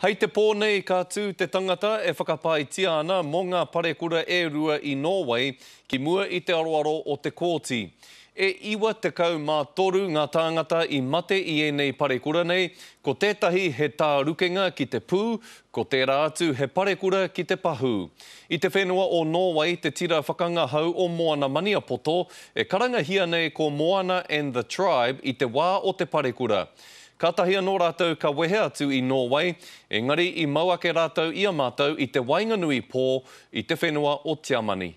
Hei te pō nei ka tū te tangata e whakapaetia ana mō ngā parekura e rua i Nōwei ki mua i te aroaro o te kōti. E 93 ngā tāngata i mate i ēnei parekura nei, ko tētahi he tārukenga ki te pū, ko tērā atu he parekura ki te pahū. I te whenua o Nōwei te tira whakangahau o Moana Maniapoto, e karangahia nei ko Moana and the Tribe i te wā o te parekura. Kātahi anō rātou ka wehe atu i Nōwei, engari i mau ake rātou i a mātou i te waenganui pō i te whenua o Tiamani.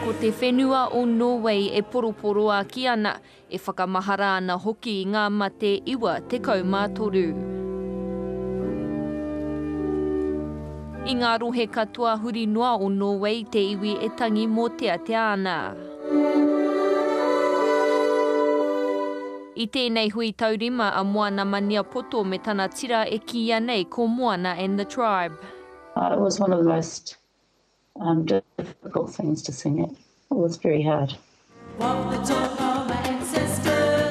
Ko te whenua o Nōwei e poroporoaki ana, e whakamahara ana hoki i ngā mate 93. I ngā rohe katoa huri noa o Nōwei te iwi e tangi mōteatea ana. I tēnei hui taurima a Moana Maniapoto me tana tira e kīia nei ko Moana and the Tribe. It was one of the most difficult things to sing it. It was very hard.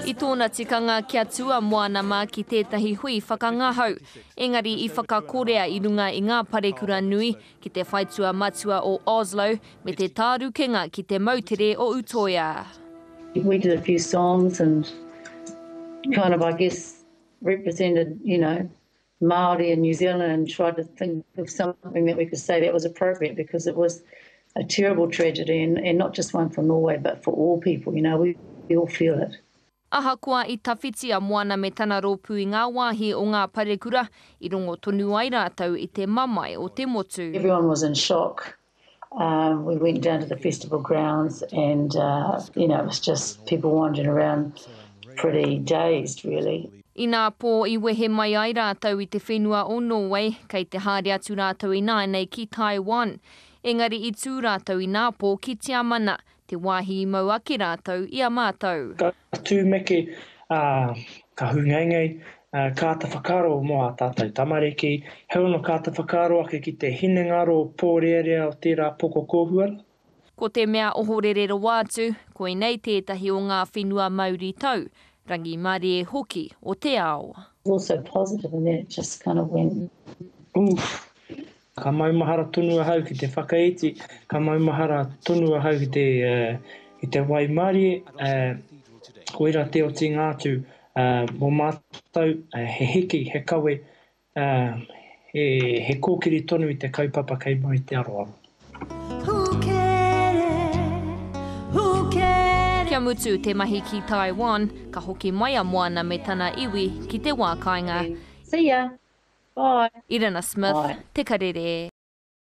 I tōna tikanga kia tū a Moana mā ki tētahi hui whakangahau, engari i whakakorea i runga i ngā parekura nui ki te whaitua matua o Oslo me te tārukenga ki te moutere o Utoya. We did a few songs and kind of I guess represented, you know, Māori and New Zealand and tried to think of something that we could say that was appropriate because it was a terrible tragedy and, and not just one for Norway but for all people, you know, we, we all feel it. Ahakoa i tawhiti a Moana me tana rōpū i ngā wāhi o ngā parekura, i rongo tonu ai rātou i te mamae o te motu. Everyone was in shock. Um, we went down to the festival grounds and, uh, you know, it was just people wandering around pretty dazed, really. Inā pō i wehe mai ai rātou i te whenua o Norway, kei te haere atu rātou ināianei ki Taiwan. Engari i tū rātou inā pō ki Tiamana, te wāhi i mau ake rātou i a mātou. Ka tūmeke, ā, ka hūngeingei, ā, ka āta whakaaro mō ā tātou tamariki, heoi anō ka āta whakaaro ake ki te hinengaro pōrearea o tērā poko kōhua rā. Ko te mea ohorere rawa atu, koinei tētahi o ngā whenua mauri tau, rangimārie hoki o te ao. Also positive and then it just kind of went oof. Ka maumahara tonu ahau ki te whakaiti, ka maumahara tonu ahau ki te, ki te waimarie, koira te otinga atu mō mātou, he hiki, he kawe, he, he kōkiri tonu i te kaupapa kei mua i te aroaro. Kia mutu te mahi ki Taiwan, ka hoki mai a Moana me tana iwi ki te wā kāinga. See ya! Bye! Irina Smith, Bye. Te Karere.